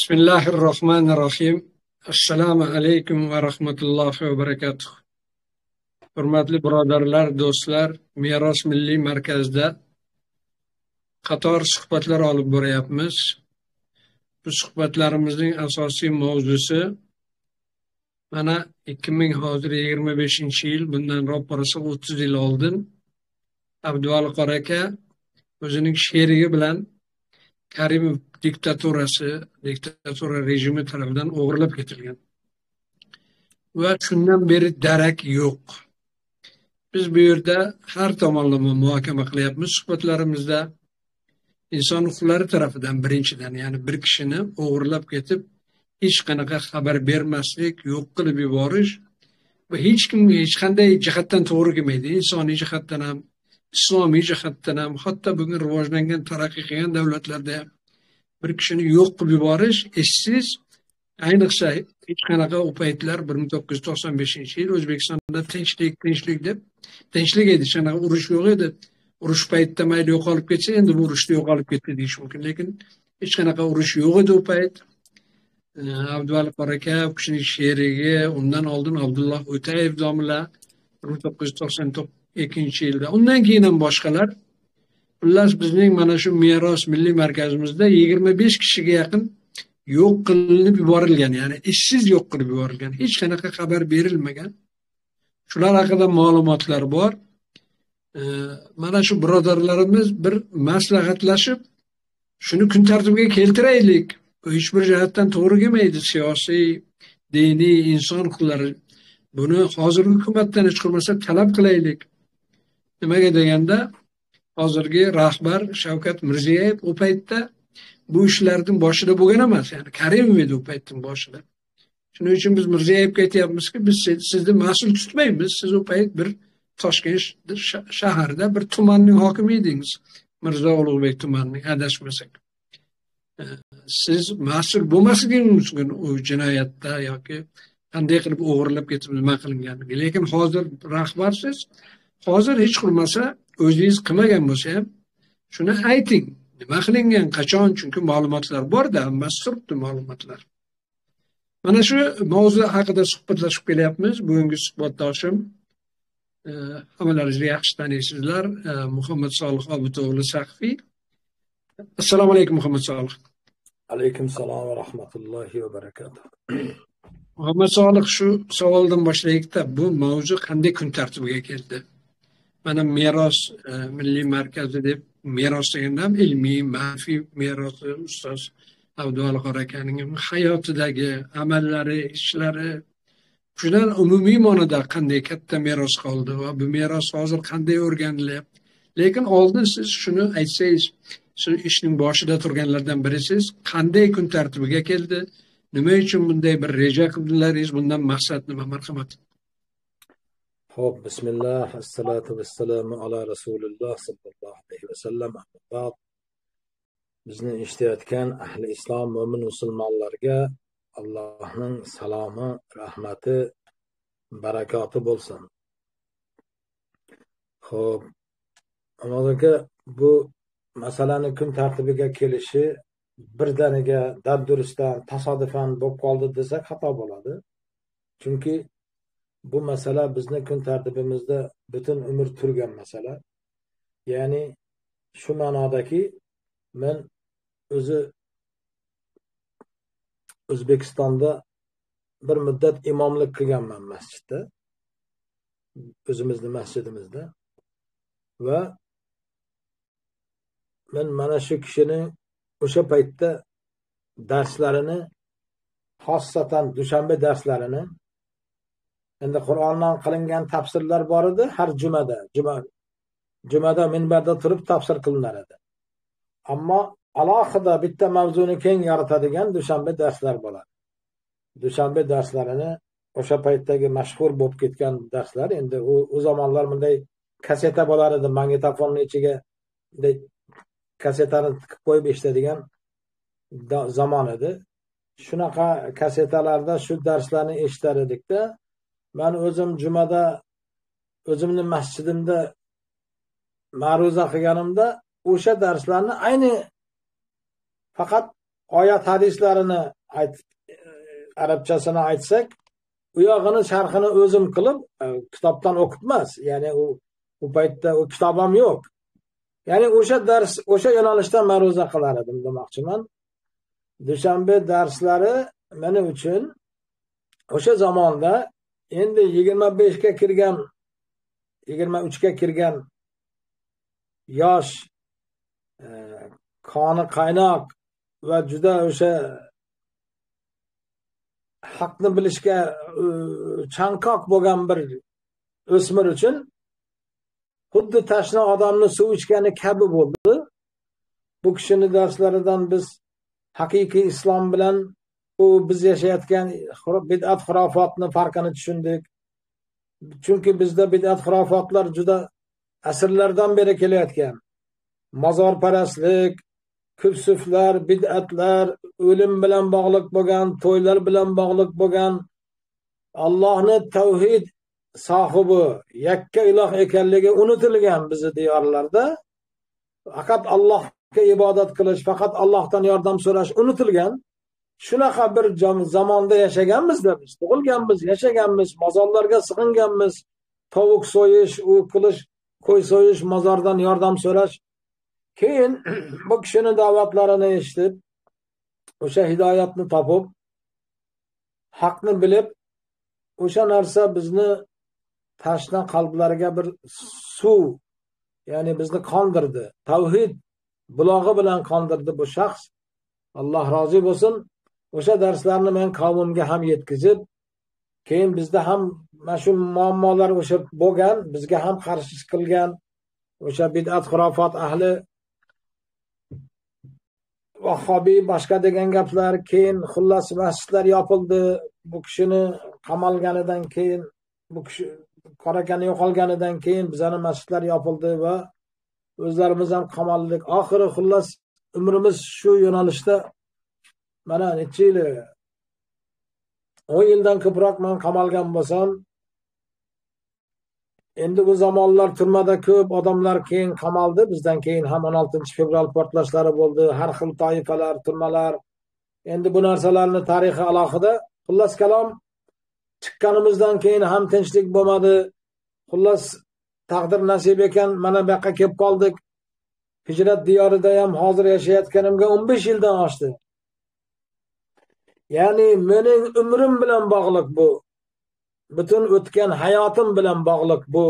Bismillahir Rohmanir Rohim. Assalomu alaykum va rahmatullohi va barakatuh. Hurmatli birodarlar, do'stlar, Meros Milliy Markazida qator suhbatlar olib boryapmiz. Bu suhbatlarimizning asosiy mavzusi mana 2025-yil, bundan roppa-rosa 30 yil oldin Abduvali qori aka o'zining sherigi bilan Karimov diktaturasi, diktatura rejimi tarafidan o'g'irlab ketilgan. Va shundan beri darak yo'q. Biz bu yerda har tomonlama muhokama qilyapmiz suhbatlarimizda. Inson huquqlari tarafidan birinchidan, ya'ni bir kishini o'g'irlab ketib, hech qanaqa xabar bermaslik, yo'q qilib yuborish bu hech kimga hech qanday jihatdan to'g'ri kelmaydi. Insoniy jihatdan ham, islomiy jihatdan ham, hatto bugun rivojlangan, taraqqiy qilgan davlatlarda ham bir kishini yo'q qilib yuborish ishsiz, ayniqsa hech qanaqa u paytlar 1995-yil O'zbekistonda tinchlik, tinchlik deb, tinchlik edi, hech qanaqa urush yo'q edi. Urush paytida mayli yo'qolib ketsa, endi bu urushda yo'qolib ketdi deyish mumkin, lekin hech qanaqa urush yo'q edi u payt. Abduvali qori aka, u kishining sherigi, undan oldin Abdulloh O'tayev domla 1992-yilda, undan keyin ham boshqalar. Xullas, bizning mana shu Meros Milliy Markazimizda 25 kishiga yaqin yo'q qilinib yuborilgan, ya'ni ishsiz yo'q qilib yuborilgan, hech qanaqa xabar berilmagan. Shular haqida ma'lumotlar bor. Mana shu birodarlarimiz bir maslahatlashib, shuni kun tartibiga keltiraylik. Bu hech bir jihatdan to'g'ri kelmaydi, siyosiy, diniy, inson huquqlari. Buni hozirgi hukumatdan hech bo'lmasa talab qilaylik. Nimaga deganda, hozirgi rahbar Shavkat Mirziyoyev u paytda bu ishlarning boshida bo'lgan emas, ya'ni Karimov edi u paytning boshida. Shuning uchun biz Mirziyoyevga aytyapmizki, biz sizni mas'ul tutmaymiz. Siz u payt bir Toshkent shahrida bir tumanning hokimi edingiz. Mirzo Ulug'bek tumanining, adashmasak. Siz mas'ul bo'lmasligingiz mumkin u jinoyatda yoki qanday qilib o'g'irlab ketib nima qilinganligi. Lekin hozir rahbarsiz, hozir hech bo'lmasa o'zingiz qilmagan bo'lsa ham shuni ayting. Nima qilingan, qachon, chunki ma'lumotlar bor-da, hammasi turibdi ma'lumotlar. Mana shu mavzu haqida suhbatlashib kelyapmiz. Bugungi suhbatdoshim, hammalaringiz yaxshi taniysizlar, Muhammad Solih Obid o'g'li Saxfiy. Assalomu alaykum Muhammad Solih. Alaykum salom va rahmatullohi va barakatuh. Muhammad Solih, shu savoldan boshlaylik-da, bu mavzu qanday kun tartibiga keldi? Mana Meros Milliy Markazi deb, meros deganda ham ilmiy, ma'rifiy merosi ustoz Abduvali qori akaning hayotidagi amallari, ishlari, shundan umumiy ma'noda qanday katta meros qoldi va bu meros hozir qanday o'rganilyapti? Lekin oldin siz shuni aytsangiz, shu ishning boshida turganlardan birisiz, qanday kun tartibiga keldi? Nima uchun bunday bir reja qildilaringiz? Bundan maqsad nima? Marhamat. Xo'p, bismillah, assalatu vassalamu ala rasulilloh sallallohu alayhi vasallam. Amma ba'd. Bizni eshitayotgan ahli islom mo'min musulmonlarga Allohning salomi, rahmati, barakoti bo'lsin. Xo'p, aka, bu masalani kun tartibiga kelishi birdaniga dabdurustdan, tasodifan bo'lib qoldi desak xato bo'ladi. Chunki bu masala bizni kun tartibimizda butun umr turgan masala. Ya'ni shu ma'nodaki, men o'zi O'zbekistonda bir muddat imomlik qilganman masjidda, o'zimizni masjidimizda, va men mana shu kishining o'sha paytda darslarini, xossatan dushanba darslarini, endi Qur'ondan qilingan tafsirlar bor edi, har jumada, jumada minbarda turib tafsir qilinar edi. Ammo alohida bitta mavzuni keng yoritadigan dushanba darslar bo'ladi. Dushanba darslarini o'sha paytdagi mashhur bo'lib ketgan darslar, endi u zamonlar bunday kaseta bo'lar edi, magnitofonning ichiga bunday kasetani tiqib qo'yib eshitadigan zamon edi. Shunaqa kasetalarda shu darslarni eshitar edikda. Men o'zim jumada o'zimni masjidimda ma'ruza qilganimda o'sha darslarni ayni faqat oyat hadislarini arabchasini aytsak, u yog'ini sharhini o'zim qilib, kitobdan o'qitmas. Ya'ni u paytda u kitob ham yo'q. Ya'ni o'sha dars, o'sha yo'nalishda ma'ruza qilar edim demoqchiman. Dushanbe darslari mening uchun o'sha zamonda endi 25 ga kirgan, 23 ga kirgan yosh, qoni qaynoq va juda o'sha haqni bilishga chanqoq bo'lgan bir o'smir uchun xuddi tashna odamni suv ichgani kabi bo'ldi. Bu kishini darslaridan biz haqiqiy islom bilan bu biz yashayotgan bid'at xurofotni farqini tushundik. Chunki bizda bid'at xurofotlar juda asrlardan beri kelayotgan. Mozorparastlik, kufsuflar, bid'atlar, o'lim bilan bog'liq bo'lgan, to'ylar bilan bog'liq bo'lgan, Allohni tavhid sohibi, yakka iloh ekanligi unutilgan bizi diyorlarda. Faqat Allohga ibodat qilish, faqat Allohdan yordam so'rash unutilgan. Shunaqa bir zamonda yashaganmiz-da biz, tug'ilganmiz, yashaganmiz, mozorlarga sig'inganmiz, tovuq so'yish, u qilish, qo'y so'yish, mozordan yordam so'rash. Keyin bu kishini da'vatlarini eshitib, o'sha hidoyatni topib, haqni bilib, o'sha narsa bizni tashna qalblarga bir suv, ya'ni bizni qondirdi. Tavhid bulog'i bilan qondirdi bu shaxs. Alloh rozi bo'lsin. O'sha darslarni men qavmimga ham yetkazib, keyin bizda ham mana shu muammolar o'sha bo'lgan, bizga ham qarshi chiqilgan o'sha bid'at xurofot ahli, Vahhobiy boshqa degan gaplar, keyin xullas masjidlar yopildi. Bu kishini qamalganidan keyin, bu kishi qorakani yo'qolganidan keyin bizani masjidlar yopildi va o'zlarimiz ham qamaldik. Oxiri xullas umrimiz shu yo'nalishda mana necha yil, 10 yildan ko'proq men qamalgan bo'lsam, endi bu zamonlar turmada ko'p odamlar keyin qamaldi. Bizdan keyin ham 16-fevral portlashlari bo'ldi, har xil toifalar, turmalar. Endi bu narsalarni tarixi alohida. Xullas kalom, chiqqanimizdan keyin ham tinchlik bo'lmadi. Xullas taqdir nasib ekan, mana bu yoqqa kelib qoldik. Hijrat diyorida ham hozir yashayotganimga 15 yildan oshdi. Ya'ni mening umrim bilan bog'liq bu. Butun o'tgan hayotim bilan bog'liq bu.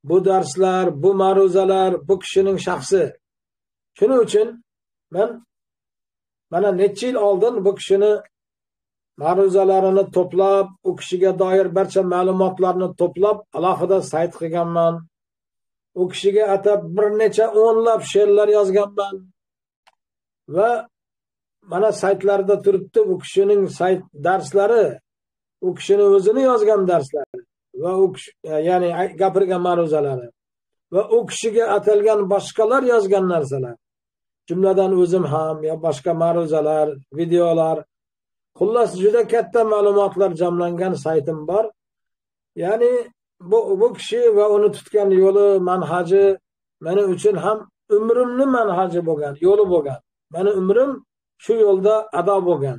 Bu darslar, bu ma'ruzalar, bu kishining shaxsi. Shuning uchun men mana necha yil oldin bu kishini ma'ruzalarini to'plab, u kishiga doir barcha ma'lumotlarni to'plab alohida sayt qilganman. U kishiga atab bir necha o'nlab she'rlar yozganman va mana saytlarda turibdi bu kishining sayt darslari, u kishini o'zini yozgan darslari va u kishi, ya'ni gapirgan ma'ruzalari va u kishiga atalgan boshqalar yozgan narsalar, jumladan o'zim ham yo boshqa ma'ruzalar, videolar, xullas juda katta ma'lumotlar jamlangan saytim bor. Ya'ni bu kishi va uni tutgan yo'li, manhaji mening uchun ham umrimni manhaji bo'lgan, yo'li bo'lgan. Meni umrim shu yo'lda ado bo'lgan.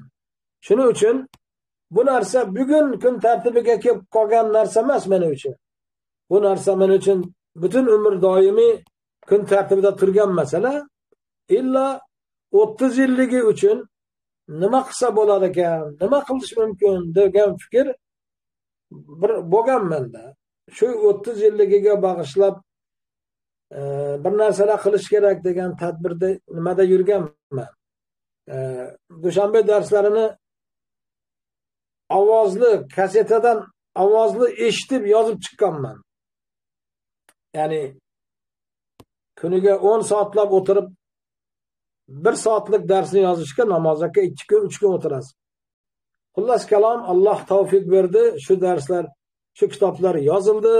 Shuning uchun bu narsa bugun kun tartibiga kelib qolgan narsa emas mening uchun. Bu narsa mening uchun butun umr doimiy kun tartibida turgan masala. Illa 30 yilligi uchun nima qilsa bo'lar ekan, nima qilish mumkin degan fikr bir bo'lgan menda. Shu 30 yilligiga bag'ishlab bir narsalar qilish kerak degan tadbirda nimada yurganman. Dushanbe darslarini ovozli kasetadan ovozli eshitib yozib chiqqanman. Ya'ni kuniga 10 soatlab o'tirib 1 soatlik darsni yozishga namozga 2 kun, 3 kun o'tirasiz. Xullas kalom, Alloh tavfiq berdi, shu darslar, shu kitoblar yozildi,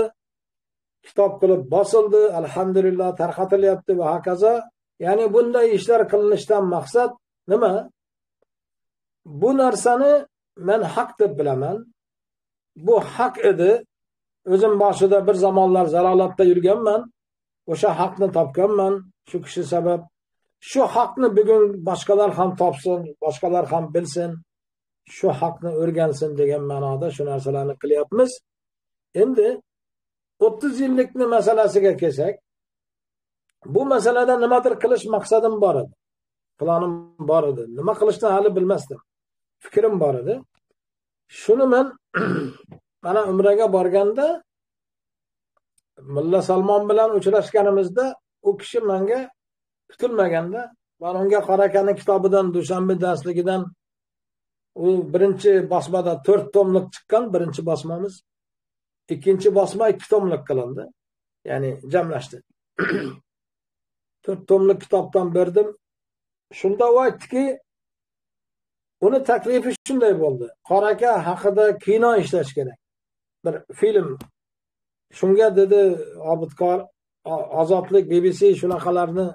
kitob qilib bosildi, alhamdulillah tarqatilyapti va hokazo. Ya'ni bunday ishlar qilinishdan maqsad nima? Bu narsani men haq deb bilaman. Bu haq edi. O'zim boshida bir zamonlar zalolatda yurganman. O'sha haqni topganman shu kishi sabab. Shu haqni bugun boshqalar ham topsin, boshqalar ham bilsin, shu haqni o'rgansin degan ma'noda shu narsalarni qilyapmiz. Endi 30 yillikni masalasiga kelsak, bu masalada nimadir qilish maqsadim bor edi. Planim bor edi. Nima qilishni hali bilmasdim. Fikrim bor edi. Shuni men mana Umraga borganda Mulla Salmon bilan uchrashganimizda u kishi menga kutilmaganda, men unga Qorakani kitobidan, dushanba darsligidan, u birinchi bosmada 4 tomlik chiqqan, birinchi bosmamiz. Ikkinchi bosma 2 tomlik qilindi. Ya'ni jamlashdi. 4 tomlik kitobdan berdim. Shunda u aytdiki, uni taklifi shunday bo'ldi. Qoraka haqida kino ishlash kerak. Bir film. Shunga dedi Obidkor, Ozodlik, BBC shunaqalarni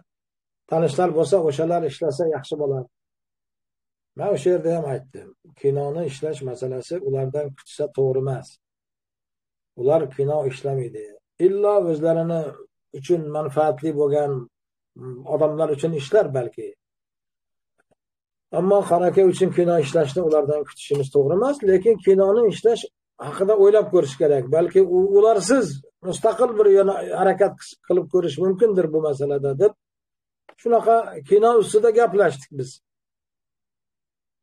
tanishlar bo'lsa, o'shalar ishlasa yaxshi bo'ladi. Men o'sha yerda ham aytdim. Kinoni ishlash masalasi ulardan kutsa to'g'ri emas. Ular kino ishlamaydi. Illo o'zlarini uchun manfaatli bo'lgan odamlar uchun ishlar balki. Ammo Qoraka uchun kino ishlashni ulardan kutishimiz to'g'ri emas, lekin kinoni ishlash haqida o'ylab ko'rish kerak. Balki ularsiz mustaqil bir harakat qilib ko'rish mumkindir bu masalada deb shunaqa kino ustida gaplashdik biz.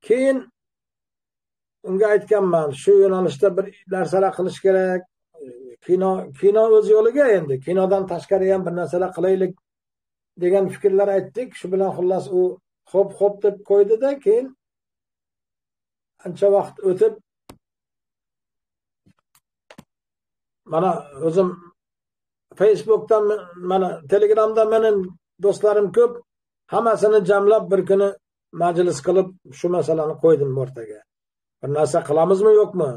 Keyin unga aytganman, shu yo'nalishda bir narsalar qilish kerak. Kino o'z yo'liga, endi kinodan tashqari ham bir narsalar qilaylik degan fikrlar aytdik. Shu bilan xullas u xo'p deb qo'ydi-da, keyin ancha vaqt o'tib mana o'zim Facebookdan, mana Telegramda mening do'stlarim ko'p, hammasini jamlab bir kuni majlis qilib shu masalani qo'ydim o'rtaga. Bir narsa qilamizmi yo'qmi?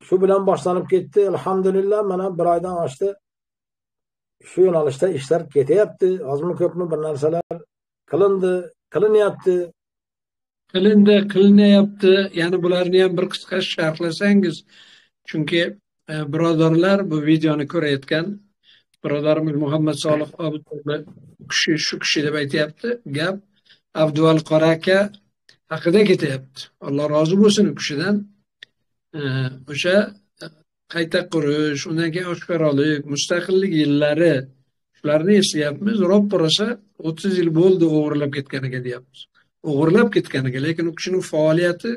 Shu bilan boshlanib ketdi. Alhamdulillah, mana bir oydan oshdi. Shu yo'nalishda ishlar ketyapti. Ozmi ko'pmi bir narsalar qilindi, qilinyapti. Qilindi, qilinyapti. Ya'ni bularni ham bir qisqa sharhlasangiz, chunki birodarlar bu videoni ko'rayotgan birodarimiz Muhammad Solih Obid kishi shu kishi deb aytyapti. Gap Abduvali Qori aka haqida ketyapti. Alloh rozi bo'lsin u kishidan. O'sha qayta qurish, undan keyin oshkoralik, mustaqillik yillari, shularni eslayapmiz. Ro'p-rosa 30 yil bo'ldi o'g'irlab ketganiga deyapmiz. O'g'irlab ketganiga, lekin u kishining faoliyati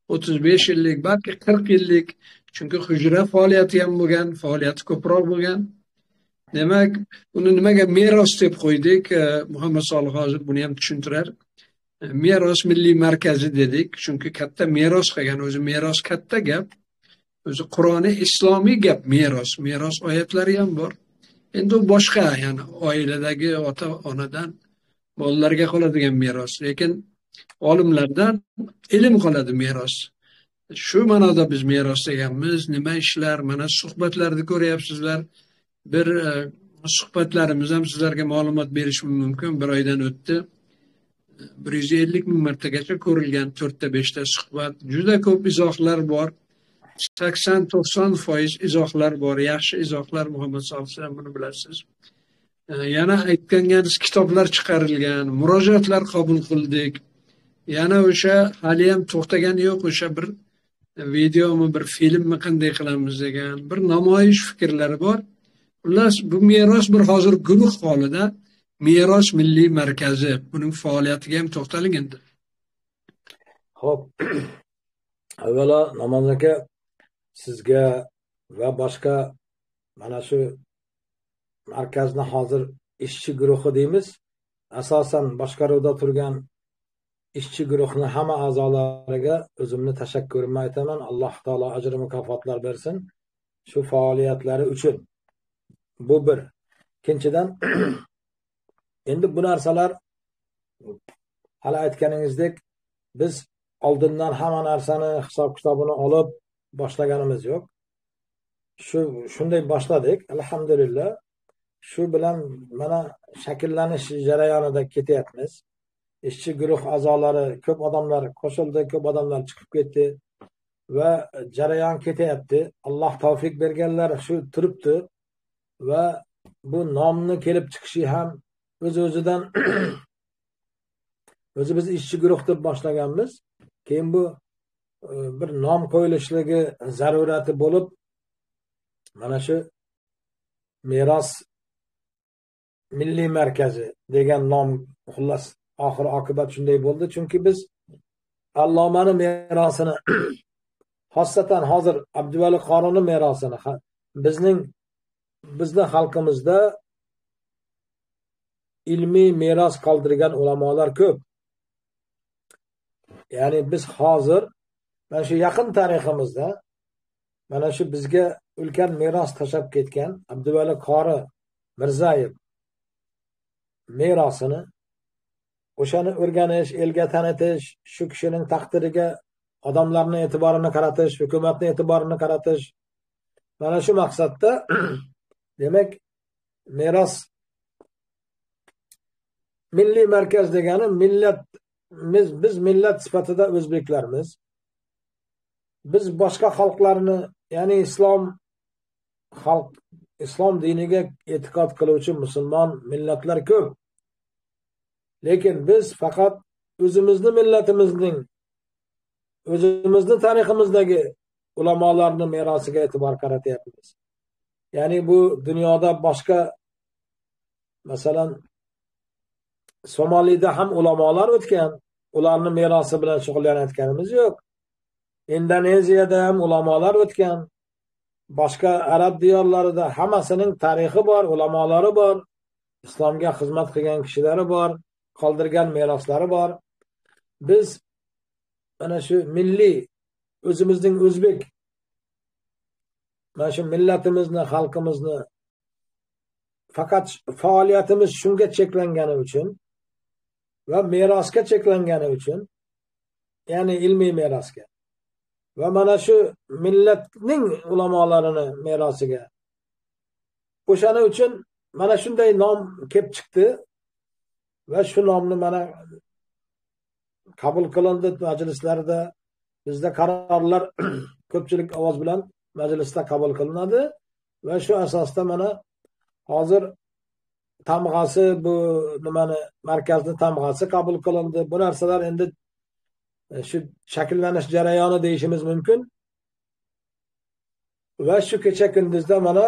35 yillik, balki 40 yillik, chunki hujra faoliyati ham bo'lgan, faoliyati ko'proq bo'lgan. Demak, uni nimaga meros deb qo'ydik? Muhammad Solih hozir buni ham tushuntirar. Meros milliy markazi dedik, chunki katta meros qilgan, o'zi meros katta gap. O'zi Qur'oni islomiy gap meros, meros oyatlari ham bor. Endi u boshqa, ya'ni oiladagi ota-onadan bolalarga qoladigan meros, lekin olimlardan ilm qoladi meros. Shu ma'noda biz meros deganmiz. Nima ishlar, mana suhbatlarni ko'ryapsizlar. Bir suhbatlarimiz ham sizlarga ma'lumot berishi mumkin. Bir oydan o'tdi. 150 ming martagacha ko'rilgan 4ta 5ta suhbat. Juda ko'p izohlar bor. 80-90% izohlar bor. Yaxshi izohlar, Muhammad Solih siz ham buni bilasiz. Yana aytganingiz kitoblar chiqarilgan, murojaatlar qabul qildik. Yana o'sha hali ham to'xtagani yo'q, o'sha bir videomi, bir filmmi qanday qilamiz degan bir namoyish fikrlari bor. Xullas, bu meros bir hozir guruh holida Meros milliy markazi, buning faoliyatiga ham to'xtaling endi. Xo'p. Avvalo Namoz aka, sizga va boshqa mana shu markazni hozir ishchi guruhi deymiz, asosan boshqaruvda turgan ishchi guruhni hamma a'zolariga o'zimni tashakkurimni aytaman. Alloh taolo ajr mukofotlar bersin shu faoliyatlari uchun. Bu bir. Ikkinchidan, endi bu narsalar hali aytganingizdek biz oldindan hamma narsani hisob kitobini olib boshlaganimiz yo'q. Shunday boshladik, alhamdulillah. Shu bilan mana shakllanish jarayonida ketyapmiz. Ishchi guruh a'zolari ko'p odamlar qo'shildi, ko'p odamlar chiqib ketdi va jarayon ketyapti. Alloh tavfiq berganlar shu turibdi va bu nomni kelib chiqishi ham o'z-o'zidan O'zi biz ishchi guruh deb boshlaganmiz. Keyin bu bir nom qo'yilishligi zarurati bo'lib, mana shu meros milliy markazi degan nom, xullas oxir oqibat shunday bo'ldi. Chunki biz allomani merosini, xossatan hozir Abduvali Qorini merosini bizni xalqimizda ilmiy meros qoldirgan ulamolar ko'p. Ya'ni biz hozir mana shu yaqin tariximizda mana shu bizga ulkan meros tashlab ketgan Abduvali Qori Mirzayev merosini, o'shani o'rganish, elga tanitish, shu kishining taqdiriga odamlarning e'tiborini qaratish, hukumatning e'tiborini qaratish, mana shu maqsadda demak meros milliy markaz degani millat, biz millat sifatida o'zbeklarmiz. Biz boshqa xalqlarni, ya'ni islom xalq, islom diniga e'tiqod qiluvchi musulmon millatlar ko'p. Lekin biz faqat o'zimizni millatimizning, o'zimizni tariximizdagi ulamolarning merosiga e'tibor qaratyapmiz. Ya'ni bu dunyoda boshqa, masalan, Somalida ham ulamolar o'tgan, ularning merosi bilan shug'ullanayotganimiz yo'q. Indoneziyada ham ulamolar o'tgan, boshqa arab diyorlarida hammasining tarixi bor, ulamolari bor, islomga xizmat qilgan kishilari bor, qoldirgan meroslari bor. Biz mana shu milliy o'zimizning o'zbek mana shu millatimizni, xalqimizni faqat faoliyatimiz shunga cheklangani uchun va merosga cheklangani uchun, ya'ni ilmiy merosga va mana shu millatning ulamolarini merosiga, o'shani uchun mana shunday nom kelib chiqdi va shu nomni mana qabul qilindi majlislarda. Bizda qarorlar ko'pchilik ovoz bilan majlisda qabul qilinadi va shu asosda mana hozir tamg'asi, bu nimani, markazni tamg'asi qabul qilindi. Bu narsalar endi shu shakllanish jarayoni deyishimiz mumkin. Va shu kecha kunduzda mana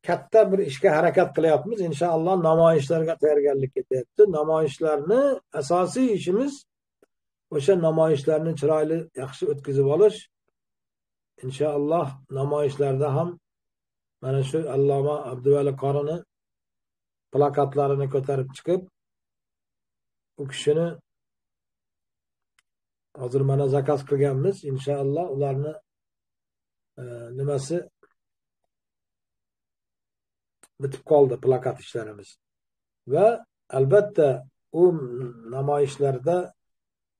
katta bir ishga harakat qilyapmiz. Inshaalloh namoyishlarga tayyorgarlik ketyapti. Namoyishlarni asosiy ishimiz o'sha namoyishlarni chiroyli, yaxshi o'tkazib olish. Inshaalloh namoyishlarda ham mana shu Alloma Abduvali Qorini plakatlarini ko'tarib chiqib, u kishini hozir mana zakaz qilganmiz. Inshaalloh ularni nimasi bitib qoldi, plakat ishlarimiz. Va albatta u namoyishlarda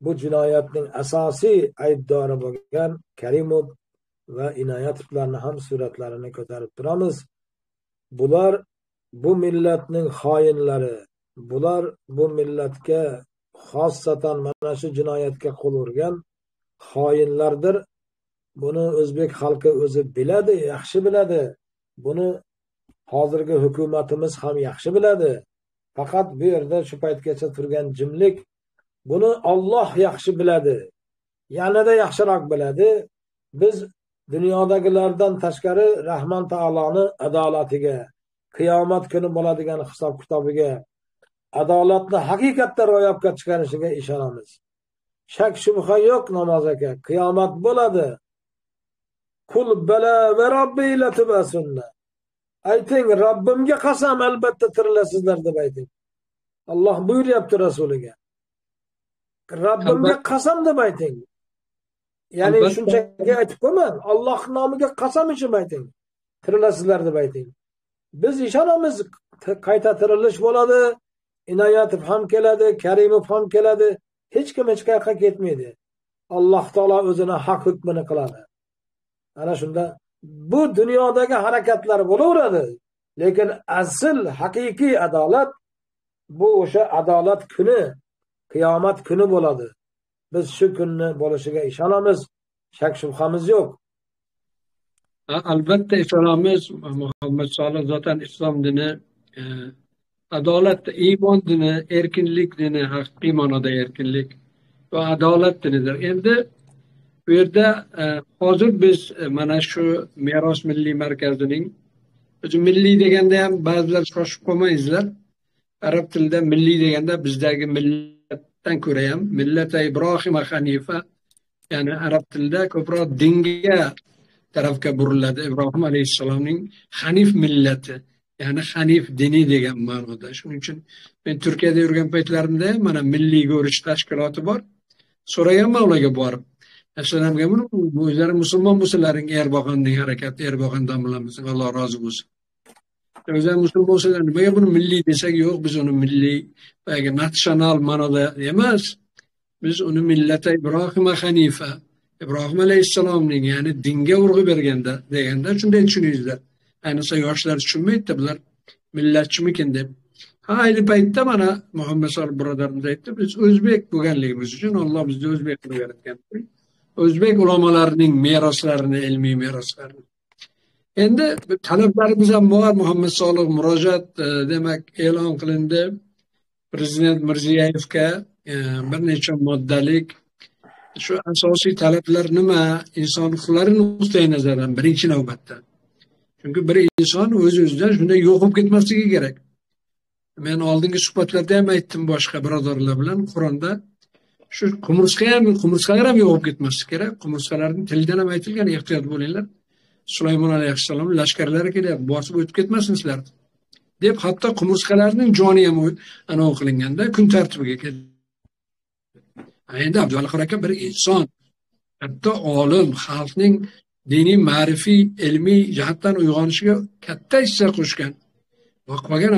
bu jinoyatning asosiy aybdori bo'lgan Karimov va Inoyatovlarni ham suratlarini ko'tarib turamiz. Bular bu millatning xoinlari, bular bu millatga xossatan mana shu jinoyatga qo'l urgan xoinlardir. Buni o'zbek xalqi o'zi biladi, yaxshi biladi. Buni hozirgi hukumatimiz ham yaxshi biladi. Faqat bu yerda shu paytgacha turgan jimlik, buni Alloh yaxshi biladi, yanada yaxshiroq biladi. Biz dunyodagilardan tashqari Rahman taoloni adolatiga, qiyomat kuni bo'ladigan hisob kitobiga, adolatni haqiqatda ro'yobga chiqarishiga ishonamiz. Shak shubha yo'q namoz aka, qiyomat bo'ladi. Kul bala va robbi latubasunna. Ayting, Robbimga qasam, albatta tirilasizlar deb ayting. Alloh buyuryapti rasuliga. Robbimga qasam deb ayting. Ya'ni shunchaki aytib qo'ymang, Alloh nomiga qasam ichib ayting. Tirilasizlar deb ayting. Biz ishonamiz, qayta tirilish bo'ladi. Inoyatov ham keladi, Karimov ham keladi. Hech kim hech qayerga ketmaydi. Alloh taolo o'zini haq hukmini qiladi. Ana shunda bu dunyodagi harakatlar bo'laveradi, lekin asl haqiqiy adolat bu o'sha adolat kuni, qiyomat kuni bo'ladi. Biz shu kunni bo'lishiga ishonamiz, shak shubhamiz yo'q. Albatta ishonamiz. Muhammad Solih, zaten islom dini Adolat iymon dini, erkinlik dini, haqiqiy ma'noda erkinlik va adolat dinidir. Endi bu yerda hozir biz mana shu Meros Milliy Markazining, o'zi milliy deganda ham ba'zilar shoshib qolmaysizlar. Arab tilida milliy deganda bizdagi millatdan ko'ra ham millata Ibrohim Hanifa, ya'ni arab tilida ko'proq dinga tarafga buriladi. Ibrohim alayhissalomning Hanif millati, ya'ni Hanif dini degan ma'noda. Shuning uchun men Turkiyada yurgan paytlarimda mana Milliy Ko'rish tashkiloti bor. So'raganman ularga borib. Masalan, buni o'zlari musulmon bo'lsalaring Erdo'g'onning harakati, Erdo'g'on domlamiz, Alloh rozi bo'lsin. O'zlari musulmon bo'lsalar, nimaga buni milliy desak, yo'q, biz uni milliy, boyagi natsional ma'noda emas. Biz uni millata Ibrohim Hanifa, Ibrohim alayhissalomning, ya'ni dinga urg'u berganda deganda shunday tushuningizlar. Ayniqsa yoshlar tushunmaydi, bular millatchimikin deb. Ha, ayni paytda mana Muhammad Solih birodarimiz aytdi, biz o'zbek bo'lganligimiz uchun Alloh bizni o'zbek qilib yaratgan. O'zbek ulamolarining meroslarini, ilmiy meroslarini. Endi talablarimiz ham bor. Muhammad Solih murojaat demak e'lon qilindi. Prezident Mirziyoyevga bir necha moddalik shu asosiy talablar nima? Inson huquqlari nuqtai nazaridan birinchi navbatda. Chunki bir inson o'z-o'zidan shunday yo'q bo'lib ketmasligi kerak. Men oldingi suhbatlarda ham aytdim boshqa birodarlar bilan, Qur'onda shu qumursqa ham, qumursqalar ham yo'q bo'lib ketmasligi kerak. Qumursqalarning tilidan ham aytilgan, ehtiyot bo'linglar. Sulaymon alayhissalom lashkarlari kelyapti, bosib o'tib ketmasin sizlar deb, hatto qumursqalarning joni ham anov qilinganda kun tartibiga keldi. Endi Abduvali qori aka bir inson, katta olim, xalqning diniy, ma'rifiy, ilmiy jihatdan uyg'onishiga katta hissa qo'shgan. Va qolgan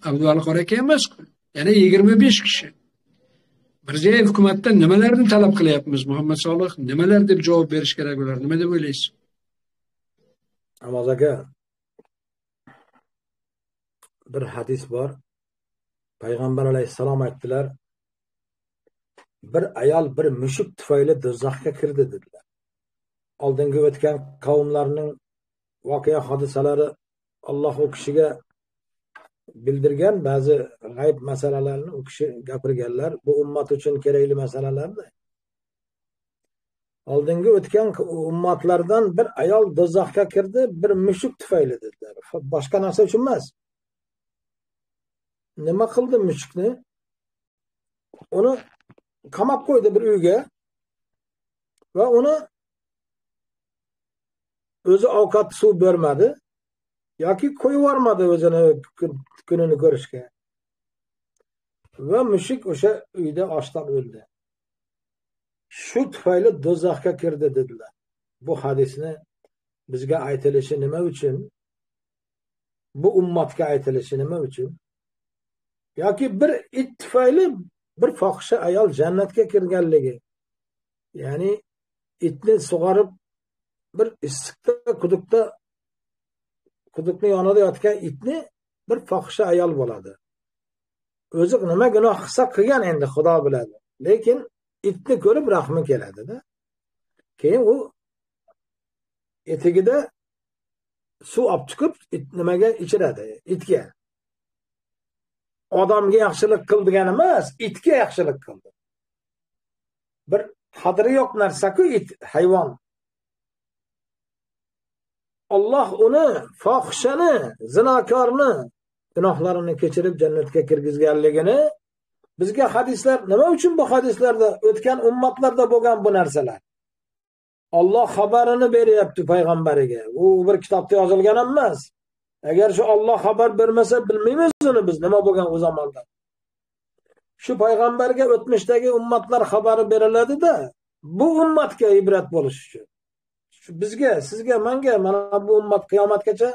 Abduvali qori aka emas, yana 25 kishi. Mirziyoyev hukumatdan nimalarni talab qilyapmiz Muhammad Solih? Nimalar deb javob berish kerak ular? Nima deb o'ylaysiz? Amoz aka, bir hadis bor. Payg'ambar alayhissalom aytdilar, bir ayol bir mushuk tufayli do'zaxga kirdi dedilar. Oldingi o'tgan qavmlarning voqea hodisalari Alloh u kishiga bildirgan ba'zi g'ayb masalalarni u kishi gapirganlar. Bu ummat uchun kerakli masalalarni. Oldingi o'tgan ummatlardan bir ayol do'zaxga kirdi, bir mushuk tufayli dedilar. Boshqa narsa uchun emas. Nima qildi mushukni? Uni qamab qo'ydi bir uyga va uni o'zi ovqat suv bermadi yoki qo'yib yubormadi o'zini kunini ko'rishga. Va mushuk o'sha uyda ochdan o'ldi. Shu tufayli do'zaxga kirdi dedilar. Bu hadisni bizga aytilishi nima uchun? Bu ummatga aytilishi nima uchun? Yoki bir it tufayli bir fohisha ayol jannatga kirganligi, ya'ni itni sug'orib bir issiqda quduqni yonida yotgan itni bir fohisha ayol bo'ladi. O'zi nima gunoh qilsa qilgan endi Xudo biladi. Lekin itni ko'rib rahmi keladi-da. Keyin u etigida suv olib chiqib it nimaga ichiradi? Itga. Odamga yaxshilik qil degani emas, itga yaxshilik qildi. Bir qadri yo'q narsa-ku it, hayvon. Alloh uni, fohishani, zinokorni gunohlarini kechirib jannatga kirgizganligini bizga hadislar, nima uchun bu hadislarda o'tgan ummatlarda bo'lgan bu narsalar? Alloh xabarini beryapti payg'ambariga. U bir kitobda yozilgan emas. Agar shu Alloh xabar bermasa bilmaymiz uni biz nima bo'lgan u zamonda. Shu payg'ambarga o'tmishdagi ummatlar xabari beriladi-da, bu ummatga ibrat bo'lish uchun. Shu bizga, sizga, menga, mana bu ummat qiyomatgacha,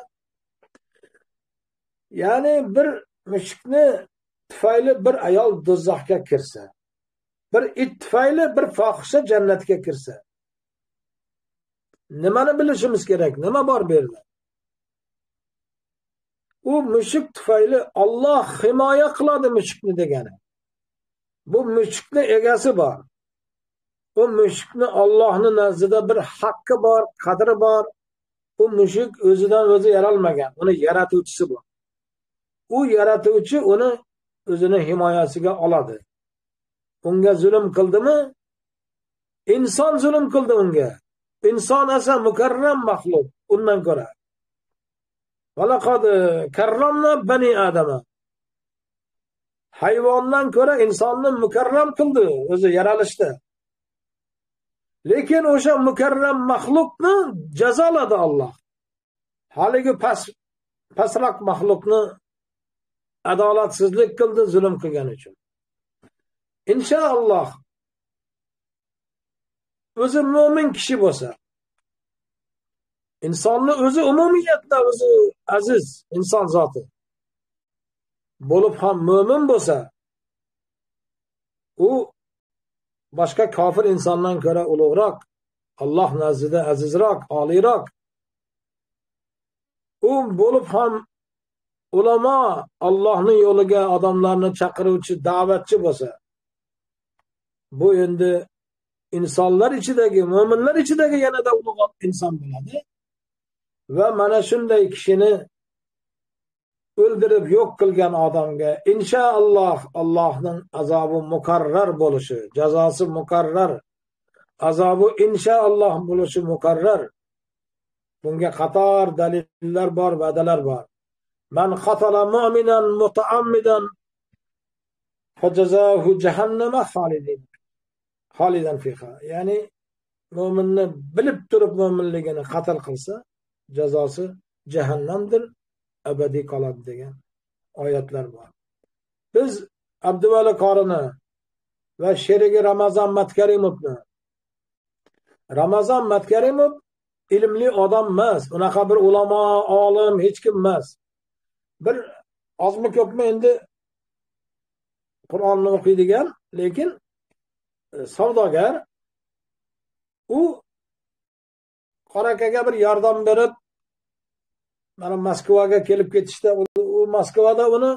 ya'ni bir mushukni tufayli bir ayol do'zaxga kirsa, bir it tufayli bir fohisha jannatga kirsa, nimani bilishimiz kerak? Nima bor bu yerda? U mushuk tufayli Alloh himoya qiladi mushukni degani. Bu mushukni egasi bor. U mushukni Allohning nazdida bir haqqi bor, qadri bor. U mushuk o'zidan o'zi yaralmagan, uni yaratuvchisi bor. U yaratuvchi uni o'zini himoyasiga oladi. Unga zulm qildimi? Inson zulm qildi unga. Inson esa mukarram maxluq undan ko'ra. Valaqad karramna bani adama. Hayvondan ko'ra insonni mukarram qildi o'zi yaralishda. Lekin o'sha mukarram maxluqni jazoladi Alloh. Haligi pastroq maxluqni adolatsizlik qildi, zulm qilgani uchun. Inshaalloh o'zi mo'min kishi bo'lsa, insonni o'zi umumiyatda o'zi aziz inson zoti bo'lib ham mo'min bo'lsa, u boshqa kofir insondan ko'ra ulug'roq, Alloh nazdida azizroq, oliyroq. U bo'lib ham ulamo, Allohning yo'liga odamlarni chaqiruvchi, da'vatchi bo'lsa, bu endi insonlar ichidagi, mo'minlar ichidagi yanada ulug' inson bo'ladi. Va mana shunday kishini o'ldirib yo'q qilgan odamga inshaalloh Allohning azobi muqarrar bo'lishi, jazosi muqarrar, azobi inshaalloh bo'lishi muqarrar. Bunga qator dalillar bor, va'dalar bor. Man qatala mu'minan mutaammidan fajazahu jahannama xolidan fiha. Ya'ni mo'minni bilib turib mo'minligini qatl qilsa, jazosi jahannamdir, abadiy qoladi degan oyatlar bor. Biz Abduvali qorini va sherigi Ramazon Matkarimovni, Ramazon Matkarimov ilmli odam emas, unaqa bir ulamo, olim hech kim emas. Bir ozmi ko'pmi endi Qur'onni o'qiydigan, lekin savdogar. U Qorakaga bir yordam berib, mana Moskvaga kelib ketishda, u Moskvada uni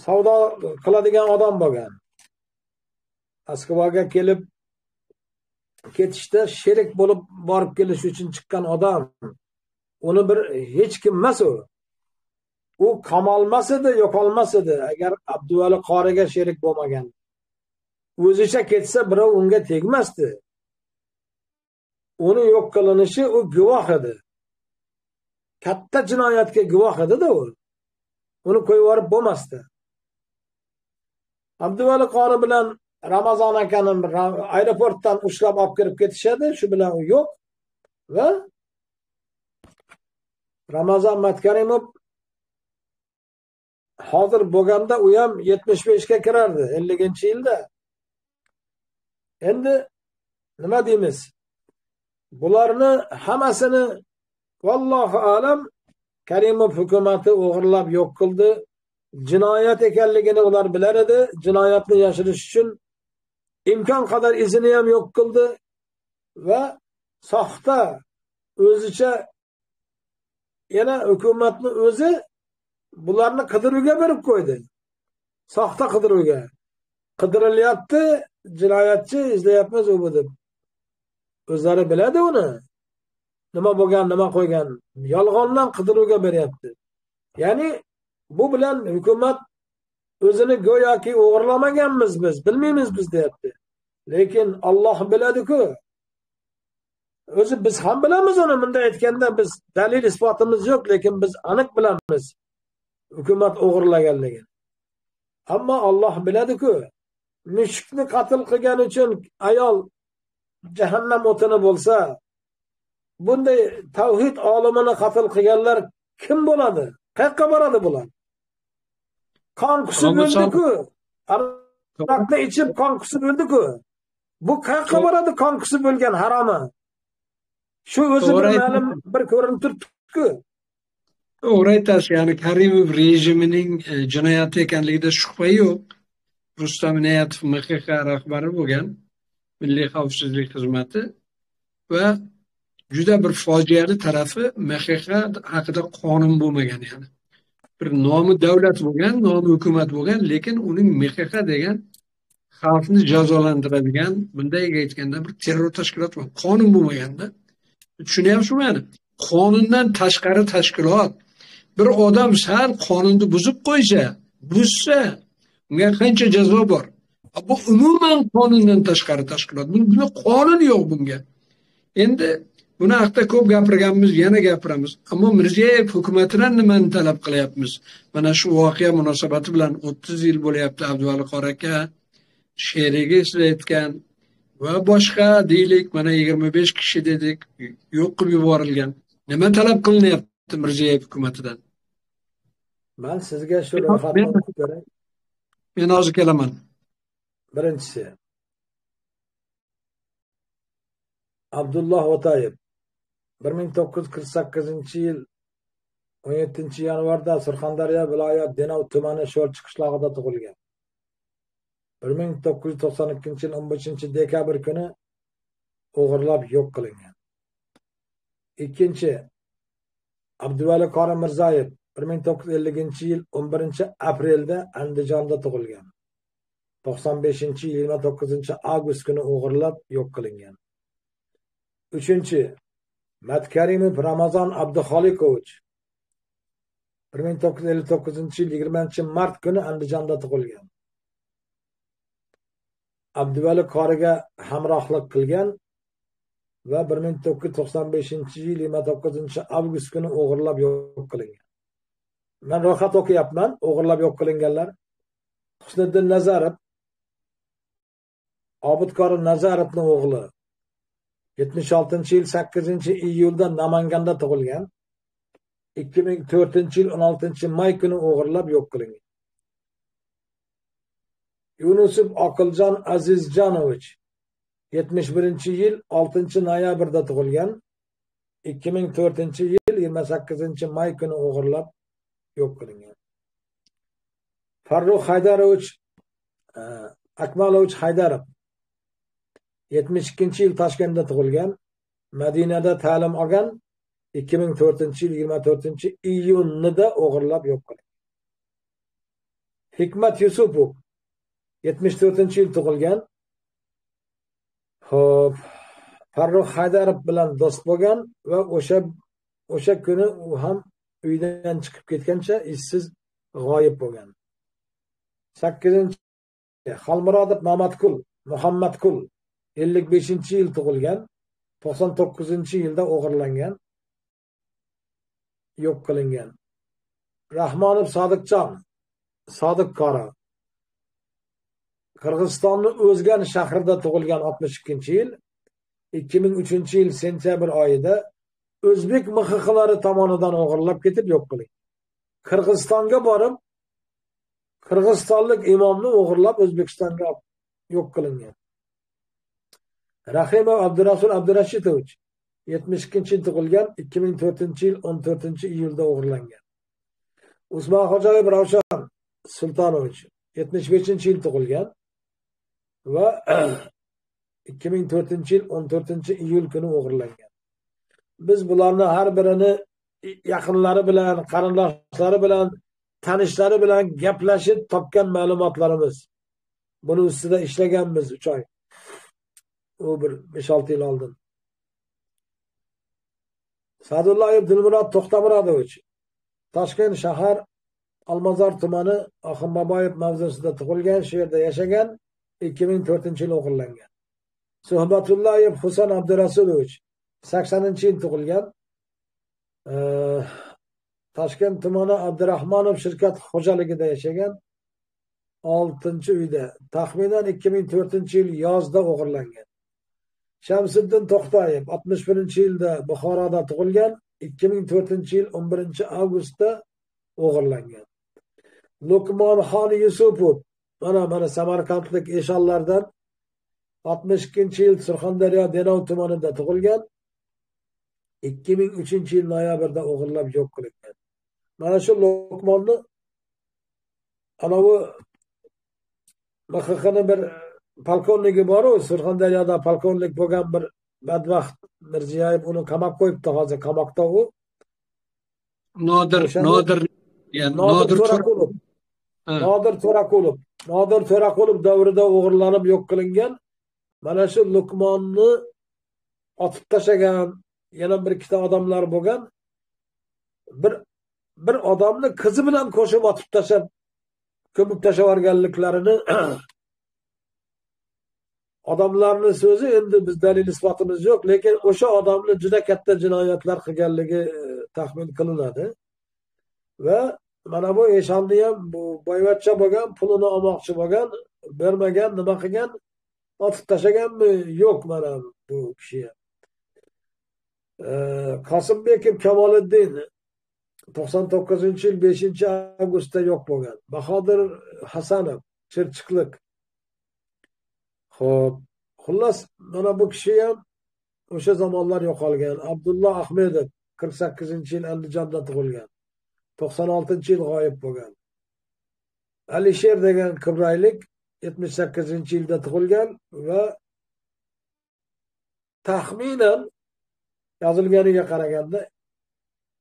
savdo qiladigan odam bo'lgan. Moskvaga kelib ketishda sherik bo'lib borib kelish uchun chiqqan odam. Uni bir hech kim emas u. U qamalmas edi, yo'qolmas edi agar Abduvali qoriga sherik bo'lmagan. O'zicha ketsa birov unga tegmasdi. Uni yo'q qilinishi u guvoh edi. Katta jinoyatga guvoh edi-da u. Uni qo'yib yuborib bo'lmasdi. Abduvali qori bilan Ramazon akani aeroportdan ushlab olib kirib ketishadi, shu bilan u yo'q va Ramazon Matkarimov hozir bo'lganda u ham 75 ga kirardi 50-yilda. Endi nima deymiz? Bularni hammasini vallohu alam Karimov hukumati o'g'irlab yo'q qildi. Jinoyat ekanligini ular bilar edi. Jinoyatni yashirish uchun imkon qadar izini ham yo'q qildi va soxta o'zicha yana hukumatni o'zi bularni qidiruvga berib qo'ydi. Soxta qidiruvga. Qidirilyapti, jinoyatchi izlayapmiz u bu deb. O'zlari biladi uni. Nima bo'lgan, nima qo'ygan. Yolg'ondan qidiruvga beryapti. Ya'ni bu bilan hukumat o'zini go'yoki o'g'irlamaganmiz biz, bilmaymiz biz deyapti. Lekin Alloh biladi-ku. O'zi biz ham bilamiz uni, bunday aytganda biz dalil isbotimiz yo'q, lekin biz aniq bilamiz hukumat o'g'irlaganligini. Ammo Alloh biladi-ku. Mushukni qatl qilgan uchun ayol jahannam o'tini bo'lsa, bunday tavhid olimini qatl qilganlar kim bo'ladi? Qayoqqa boradi bular? Qon qusib o'ldi-ku. Aroqni ichib qon qusib o'ldi-ku. Bu qayoqqa boradi qon qusib o'lgan haromi? Shu o'zi bir ma'lum bir ko'rinib turibdi-ku. To'g'ri aytasiz, ya'ni Karimov rejimining jinoyati ekanligida shubha yo'q. Rustam Inoyatov MXX rahbari bo'lgan, Milliy xavfsizlik xizmati va juda bir fojiali tarafi MXX haqida qonun bo'lmagan, ya'ni bir nomi davlat bo'lgan, nomi hukumat bo'lgan, lekin uning MXX degan xalqni jazolantiradigan, bunday aytganda bir terror tashkilot bor, qonun bo'lmaganda. Tushunyapsizmi? Ya'ni qonundan tashqari tashkilot, Bir odam sal qonunni buzib qo'ysa, buzsa, unga qancha jazo bor? Bu umuman qonundan tashqari tashkilot. Buni qonun yo'q bunga. Endi buni haqida ko'p gapirganmiz, yana gapiramiz. Ammo Mirziyoyev hukumatidan nimani talab qilyapmiz? Mana shu voqea munosabati bilan 30 yil bo'lyapti Abduvali qori aka sherigi siz aytgan va boshqa deylik, mana 25 kishi dedik, yo'q qilib yuborilgan. Nima talab qilinyapti Mirziyoyev hukumatidan? Men sizga shu ro'yxatni o'qib beray. Men hozir kelaman. Birinchisi Abdulloh O'tayev 1948-yil 17-yanvarda Surxondaryo viloyat Denov tumani Sho'rchi qishlog'ida tug'ilgan. 1992-yil 15-dekabr kuni o'g'irlab yo'q qilingan. Ikkinchi Abduvali qori Mirzayev 1950-yil 11-aprelda Andijonda tug'ilgan. 95-yil 29-avgust kuni o'g'irlab yo'q qilingan. Uchinchi Matkarimov Ramazon Abduxoliqovich 1959-yil 20-mart kuni Andijonda tug'ilgan. Abduvali qoriga hamrohlik qilgan va 1995-yil 29-avgust kuni o'g'irlab yo'q qilingan. Men ro'yxat o'qiyapman, o'g'irlab yo'q qilinganlar. Husniddin Nazarov, Obidqori Nazarovning o'g'li, 76-yil 8-iyulda Namanganda tug'ilgan. 2004-yil 16-may kuni o'g'irlab yo'q qilingan. Yunusov Oqiljon Azizjonovich 71-yil 6-noyabrda tug'ilgan. 2004-yil 28-may kuni o'g'irlab yo'q qilingan. Farruh Haydarovich Akmalovich Haydarov 72-yil Toshkentda tug'ilgan, Madinada ta'lim olgan, 2004-yil 24-iyunida o'g'irlab yo'q qilingan. Hikmat Yusupov 74-yil tug'ilgan. Xo'p, Farruh Haydarov bilan do'st bo'lgan va o'sha kuni u ham uydan chiqib ketgancha izsiz g'oyib bo'lgan. 8-chi Xolmurodov Mamatqul Muhammadqul 55-yil tug'ilgan, 99-yilda o'g'irlangan, yo'q qilingan. Rahmonov Sodiqjon Sodiq qori Qirg'izistonning O'zgan shahrida tug'ilgan 62-yil, 2003-yil sentyabr oyida o'zbek MXXlari tomonidan o'g'irlab ketib yo'q qilingan. Qirg'izistonga borib, qirg'izistonlik imomni o'g'irlab O'zbekistonga yo'q qilingan. Rahimov Abdurasul Abdurashitovich 72-yil tug'ilgan, 2004-yil 14-iyulda o'g'irlangan. Usmonxo'jayev Ravshan Sultonovich 75-yil tug'ilgan va 2004-yil 14-iyul kuni o'g'irlangan. Biz bularni har birini yaqinlari bilan, qarindoshlari bilan, tanishlari bilan gaplashib topgan ma'lumotlarimiz. Buni ustida ishlaganmiz 3 oy. U bir 5-6 yil oldin. Sa'dullayev Dilmurod To'xtamurodovich Toshkent shahar Olmazor tumani Oxunboboyev mavzusida tug'ilgan, shu yerda yashagan, 2004-yil o'g'irlangan. Suhbatullayev Husan Abdurasulovich 80-yil tug'ilgan, Toshkent tumani Abdurahmonov shirkat xo'jaligida yashagan, 6-uyda, taxminan 2004-yil yozda o'g'irlangan. Shamsiddin To'xtayev 61-yilda Buxoroda tug'ilgan, 2004-yil 11-avgustda o'g'irlangan. Luqmonxon Yusupov mana Samarqandlik eshonlardan 62-yil Surxondaryo Denov tumanida tug'ilgan, 2003-yil noyabrda o'g'irlab yo'q qilingan. Mana shu Luqmonni anavi MXXning bir polkovniki bor-u, Surxondaryoda polkovnik bo'lgan bir badbaxt Mirziyoyev uni qamab qo'yibdi, hozir qamoqda u. Nodir To'raqulov. Nodir To'raqulov davrida o'g'irlanib yo'q qilingan. Mana shu Luqmonni otib tashlagan yana bir ikkita odamlar bo'lgan. Bir bir odamni qizi bilan qo'shib otib tashlab, ko'mib tashlab yuborganliklarini odamlarning so'zi, endi biz dalil isbotimiz yo'q, lekin o'sha odamni juda katta jinoyatlar qilganligi taxmin qilinadi. Va mana bu eshonni ham bu boyvachcha bo'lgan, pulini olmoqchi bo'lgan, bermagan, nima qilgan, otib tashlaganmi? Yo'q mana bu kishi ham. Qosimbekov Kamoliddin 99-yil 5-avgustda yo'q bo'lgan. Bahodir Hasanov Chirchiqlik. Xo'p, xullas mana bu kishi ham o'sha zamonlar yo'qolgan. Abdulloh Ahmedov 48-yil Andijonda tug'ilgan. 96-yil g'oyib bo'lgan. Alisher degan qibraylik 78-yilda tug'ilgan va taxminan yozilganiga qaraganda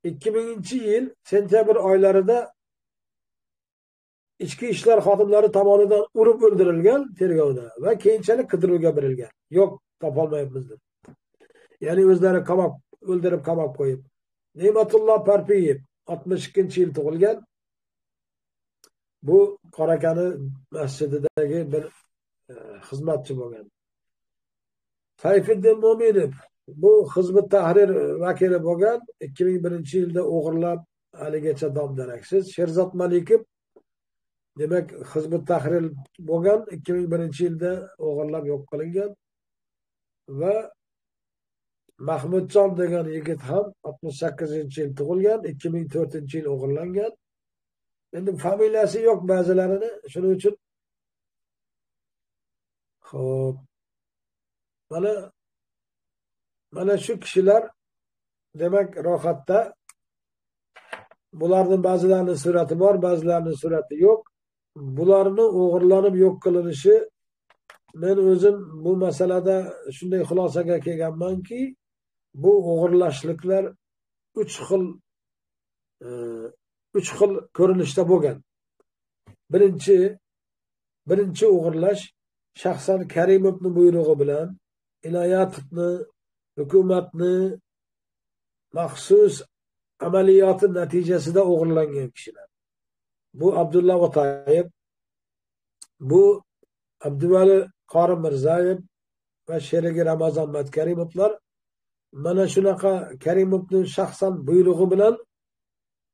2000-yil sentyabr oylarida ichki ishlar xodimlari tomonidan urib o'ldirilgan tergovda va keyinchalik qidiruvga berilgan. Yo'q, topolmayapmiz deb. Ya'ni o'zlari qamab, o'ldirib qamab qo'yib. Ne'matulloh Parpiyev 62-yil tug'ilgan. Bu Qorakani masjididagi bir xizmatchi bo'lgan. Sayfiddin Mo'minov bu Hizb Tahrir vakili bo'lgan, 2001-yilda o'g'irlab haligacha dom daraksiz. Sherzod Malikov demak Hizb Tahrir bo'lgan, 2001-yilda o'g'irlab yo'q qilingan. Va Mahmudjon degan yigit ham 68-yil tug'ilgan, 2004-yil o'g'irlangan. Endi familiyasi yo'q ba'zilarini, shuning uchun xo'p, mana shu kishilar demak ro'yxatda. Bularning ba'zilarining surati bor, ba'zilarining surati yo'q. Bularni o'g'irlanib yo'q qilinishi, men o'zim bu masalada shunday xulosaga kelganmanki, bu o'g'irlashliklar uch xil ko'rinishda bo'lgan. Birinchi o'g'irlash shaxsan Karimovni buyrug'i bilan Inoyatovni, hukumatni maxsus amaliyoti natijasida o'g'irlangan kishilar. Bu Abdulla Otayev, bu Abduvali Qori Mirzayev va sherigi Ramazon Matkarimovlar mana shunaqa Karimovning shaxsan buyrug'i bilan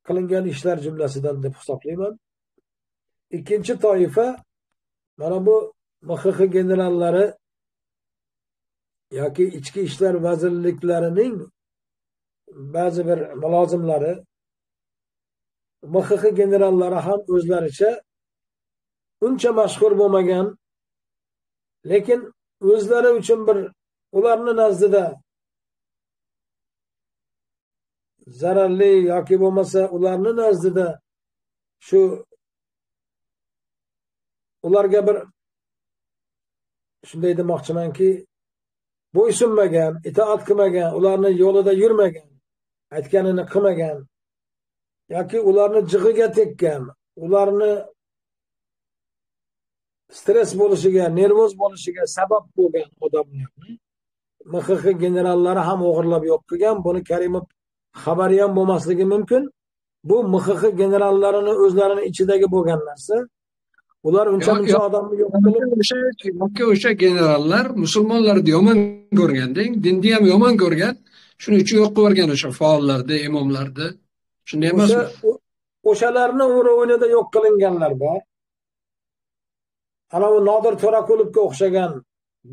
qilingan ishlar jumlasidan deb hisoblayman. Ikkinchi toifa mana bu MXX generallari yoki ichki ishlar vazirliklarining ba'zi bir mulozimlari, MXX generallari ham o'zlaricha uncha mashhur bo'lmagan, lekin o'zlari uchun bir ularni nazdida zararli yoki bo'lmasa ularni nazdida shu ularga bir shunday demoqchimanki, bo'ysunmagan, itoat qilmagan, ularni yo'lida yurmagan, aytganini qilmagan yoki ularni jig'iga tekkan, ularni stress bo'lishiga, nervoz bo'lishiga sabab bo'lgan odamlarni MXX generallari ham o'g'irlab yo'q qilgan. Buni Karimov xabari ham bo'lmasligi mumkin. Bu MXX generallarini o'zlarini ichidagi bo'lgan narsa. Ular uncha-muncha odamni yo'q qilib, o'sha generallar musulmonlarni yomon ko'rgan, dinni ham yomon ko'rgan, shuning uchun yo'q qilib yuborgan o'sha faollarni, imomlarni. Shunday emasmi? O'shalarni o'yinida yo'q qilinganlar bor. Ana u Nodir To'raqulovga o'xshagan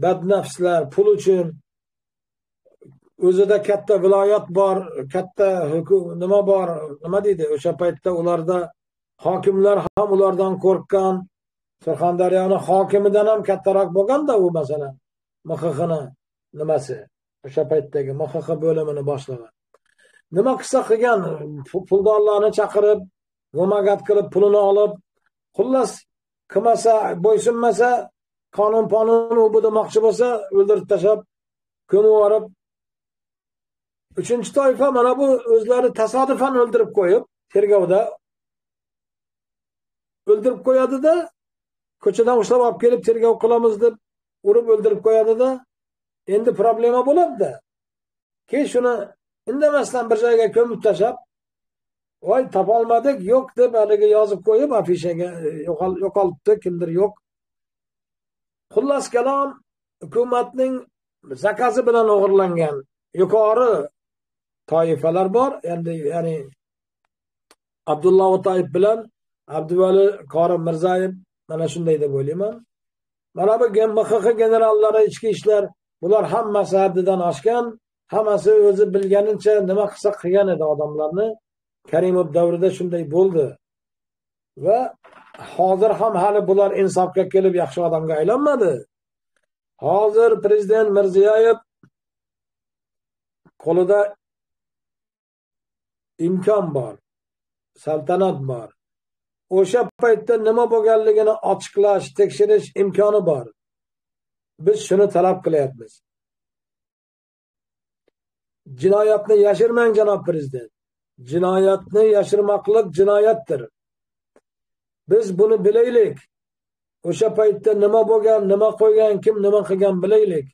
badnafslar pul uchun o'zida katta viloyat bor, katta nima bor, nima deydi, o'sha paytda ularda hokimlar ham ulardan qo'rqqan. Surxondaryoni hokimidan ham kattaroq bo'lganda u, masalan, MXXni nimasi, o'sha paytdagi MXX bo'limini boshlig'i. Nima qilsa qilgan, puldorlarni chaqirib, go'magat qilib, pulini olib, xullas qilmasa, bo'ysunmasa, qonun-ponun u bu demoqchi bo'lsa, o'ldirib tashlab, ko'mib yuborib. Uchinchi toifa mana bu o'zlari tasodifan o'ldirib qo'yib, tergovda o'ldirib qo'yadi-da, ko'chadan ushlab olib kelib tergov qilamiz deb urib o'ldirib qo'yadi-da, endi problema bo'ladi-da. Keyin shuni indamasdan bir joyga ko'mib tashlab, Voy, topolmadik, yo'q deb haligi yozib qo'yib afishaga yo'qolibdi, kimdir yo'q. Xullas kalom, hukumatning zakazi bilan o'g'irlangan yuqori toifalar bor. Endi ya'ni Abdulla O'tayev bilan Abduvali Qori Mirzayev mana shunday deb o'ylayman. Mana bu MXX generallari, ichki ishlar, bular hammasi haddidan oshgan, hammasi o'zi bilganicha nima qilsa qilgan edi odamlarni. Karimov davrida shunday bo'ldi. Va hozir ham hali bular insofga kelib yaxshi odamga aylanmadi. Hozir prezident Mirziyoyev qo'lida imkon bor, saltanat bor. O'sha paytda nima bo'lganligini ochiqlash, tekshirish imkoni bor. Biz shuni talab qilyapmiz. Jinoyatni yashirmang, janob prezident. Jinoyatni yashirmoqlik jinoyatdir. Biz buni bilaylik. O'sha paytda nima bo'lgan, nima qo'ygan, kim nima qilgan bilaylik.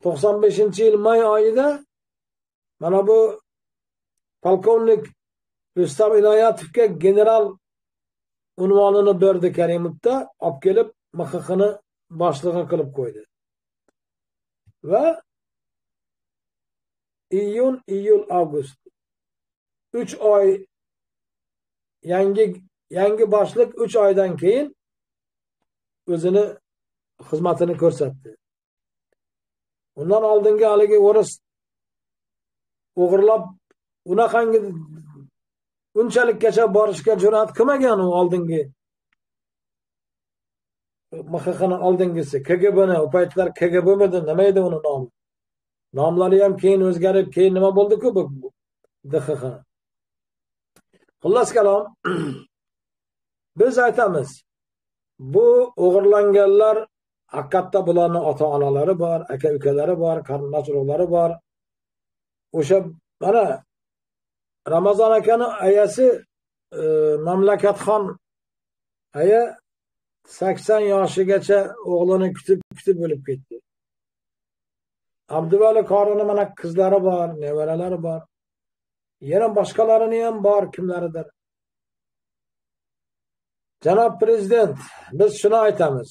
95-yil may oyida mana bu polkovnik Rustam Inoyatovga general unvonini berdi Karimovda, olib kelib MXXni boshlig'i qilib qo'ydi. Va iyun, iyul, avgust 3 oy yangi boshliq 3 oydan keyin o'zini xizmatini ko'rsatdi. Undan oldingi haligi o'ris o'g'irlab unaqangi unchalikkacha borishga jur'at qilmagan u oldingi MXXni oldingisi KGBni, u paytlar KGBmidi, nima edi uni nomi? Nomlari ham keyin o'zgarib, keyin nima bo'ldi-ku bu DXX. Xullas kalom, biz aytamiz, bu o'g'irlanganlar haqiqatda bularning ota-onalari bor, aka-ukalari bor, qarindosh urug'lari bor. O'sha mana Ramazon akani ayasi Mamlakatxon aya 80 yoshigacha o'g'lini kutib-kutib o'lib ketdi. Abduvali Qorini mana qizlari bor, nevaralari bor. Yana boshqalarini ham bor, kimlaridir. Janob prezident, biz shuni aytamiz.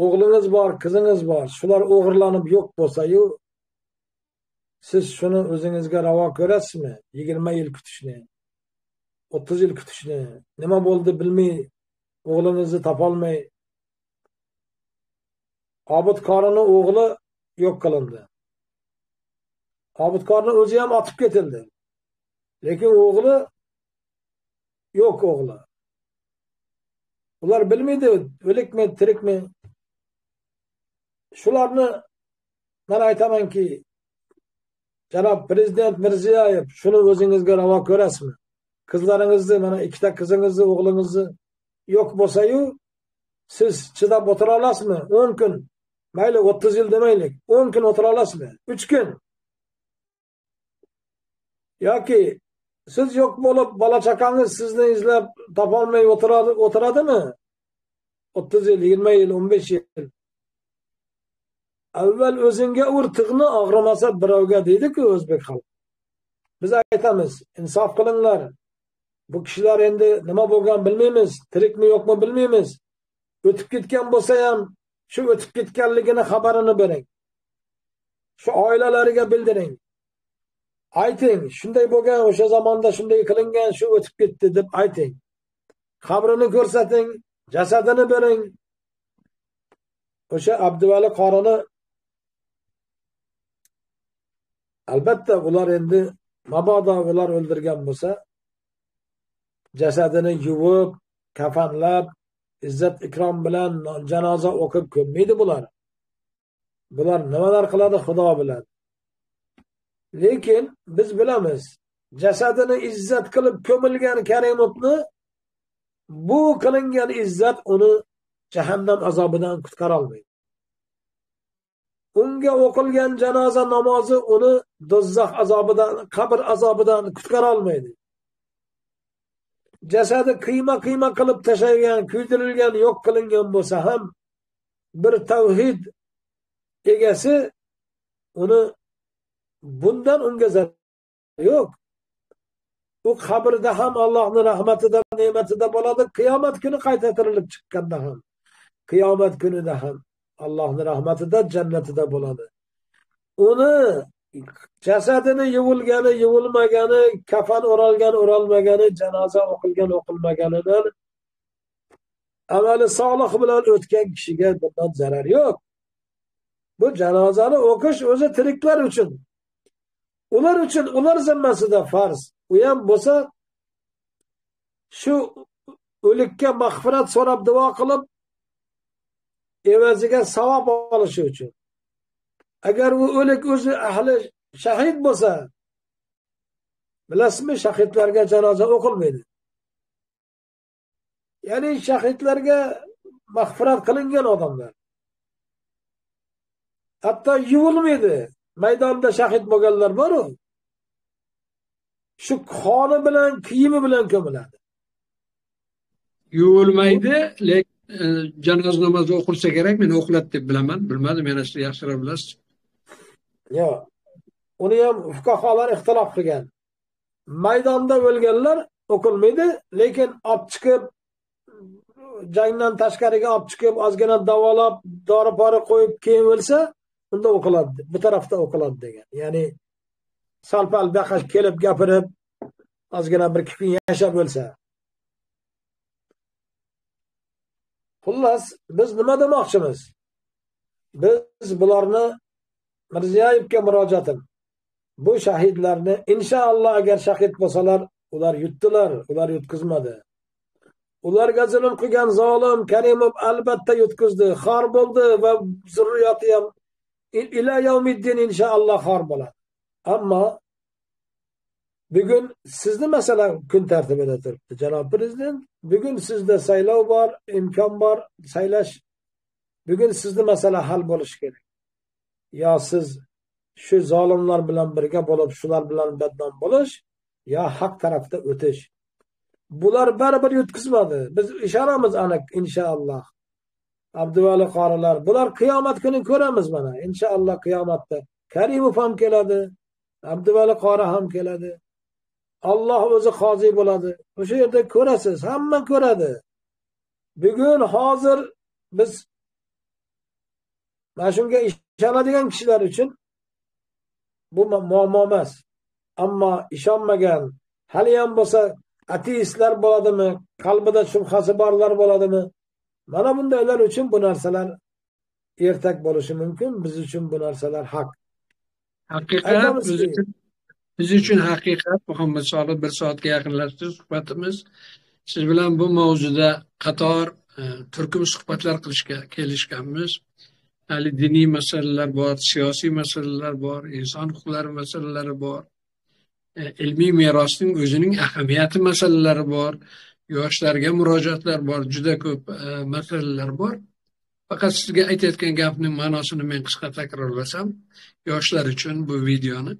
O'g'lingiz bor, qizingiz bor, shular o'g'irlanib yo'q bo'lsa-yu, siz shuni o'zingizga ravo ko'rasizmi? 20 yil kutishni, 30 yil kutishni, nima bo'ldi bilmay, o'g'lingizni topolmay. Obid Qorini o'g'li yo'q qilindi. Obid Qorini o'zi ham otib ketildi. Lekin o'g'li yo'q, o'g'li. Ular bilmaydi, o'likmi, tirikmi. Shularni men aytamanki, janob prezident Mirziyoyev, shuni o'zingizga ravo ko'rasizmi? Qizlaringizni, mana ikkita qizingizni, o'g'lingizni yo'q bo'lsa-yu, siz chidab o'tira olasizmi? 10 kun, mayli 30 yil demaylik, 10 kun o'tira olasizmi? 3 kun. Yoki siz yo'q bo'lib bola chaqangiz sizni izlab topolmay o'tiradimi? 30 yil, 20 yil, 15 yil. Avval o'zingga ur tig'ni, og'rimasa birovga deydi-ku o'zbek xalqi. Biz aytamiz, insof qilinglar. Bu kishilar endi nima bo'lgan bilmaymiz, tirikmi yo'qmi bilmaymiz. O'tib ketgan bo'lsa ham shu o'tib ketganligini xabarini bering. Shu oilalariga bildiring. Ayting, shunday bo'lgan, o'sha zamonda shunday qilingan, shu o'tib ketdi deb ayting. Qabrini ko'rsating, jasadini bering. O'sha Abduvali Qorini albatta ular endi mabodo ular o'ldirgan bo'lsa, jasadini yuvib, kafanlab, izzat ikrom bilan janoza o'qib ko'mmaydi bular. Bular nimalar qiladi Xudo biladi. Lekin biz bilamiz, jasadini izzat qilib ko'milgan Karimovni bu qilingan izzat uni jahannam azobidan qutqara olmaydi. Unga o'qilgan janoza namozi uni do'zax azobidan, qabr azobidan qutqara olmaydi. Jasadi qiyma-qiyma qilib tashlangan, kuydirilgan, yo'q qilingan bo'lsa ham bir tavhid egasi uni bundan unga zarar yo'q. U qabrda ham Allohning rahmatida, ne'matida bo'ladi, qiyomat kuni qayta tirilib chiqqanda ham, qiyomat kunida ham Allohning rahmatida, jannatida bo'ladi. Uni jasadini yuvilgani, yuvilmagani, kafan o'ralgan, o'ralmagani, janoza o'qilgan, o'qilmaganidan amali solih bilan o'tgan kishiga bundan zarar yo'q. Bu janozani o'qish o'zi tiriklar uchun. Ular uchun, ular zimmasida farz. U ham bo'lsa shu o'likka mag'firat so'rab duo qilib evaziga savob olishi uchun. Agar u o'lik o'zi ahli shahid bo'lsa, bilasizmi, shahidlarga janoza o'qilmaydi. Ya'ni shahidlarga mag'firat qilingan odamlar. Hatto yuvilmaydi. Maydonda shahid bo'lganlar bor-u. Shu qoni bilan, kiyimi bilan ko'miladi. Yuvilmaydi, lekin janoza namozi o'qilsa kerak, men o'qiladi deb bilaman, bilmadim, yana siz yaxshiroq bilasiz. Yo'q. Uni ham fuqarolar ixtilof qilgan. Maydonda o'lganlar o'qilmaydi, lekin olib chiqib jangdan tashqariga olib chiqib, ozgina davolab, dori-pori qo'yib keyin o'lsa, unda o'qiladi. Bu tarafda o'qiladi degan. Ya'ni sal-pal baqash kelib gapirib, ozgina bir ikki kun yashab o'lsa. Xullas, biz nima demoqchimiz? Biz bularni Mirziyoyevga murojaatim. Bu shahidlarni inshaalloh agar shahid bo'lsalar, ular yutdilar, ular yutqizmadi. Ularga zulm qilgan zolim Karimov albatta yutqizdi, xor bo'ldi va zurriyoti ham ila yawmiddin inshaalloh xor bo'ladi. Ammo bugun sizni masala kun tartibida turibdi, janob prezident. Bugun sizda saylov bor, imkon bor saylash. Bugun sizni masala hal bo'lishi kerak. Yo siz shu zolimlar bilan birga bo'lib, shular bilan badnom bo'lish, yo haq tarafda o'tish. Bular baribir yutqizmadi. Biz ishonamiz aniq inshaalloh. Abduvali qorilar, bular qiyomat kuni ko'ramiz mana. Inshaalloh qiyomatda Karimov ham keladi, Abduvali qori ham keladi. Alloh o'zi qozi bo'ladi. O'sha yerda ko'rasiz, hamma ko'radi. Bugun hozir biz mana shunga ishonadigan kishilar uchun bu muammo emas. Ammo ishonmagan, hali ham bo'lsa ateistlar bo'ladimi, qalbida shubhasi borlar bo'ladimi? Mana bundaylar uchun bu narsalar ertak bo'lishi mumkin. Biz uchun bu narsalar haq. Haqiqat biz uchun haqiqat. Muhammad Solih, bir soatga yaqinlashdi suhbatimiz. Siz bilan bu mavzuda qator turkum suhbatlar qilishga kelishganmiz. Hali diniy masalalar bor, siyosiy masalalar bor, inson huquqlari masalalari bor, ilmiy merosning o'zining ahamiyati masalalari bor, yoshlarga murojaatlar bor, juda ko'p masalalar bor. Faqat sizga aytayotgan gapning ma'nosini men qisqa takrorlasam, yoshlar uchun bu videoni.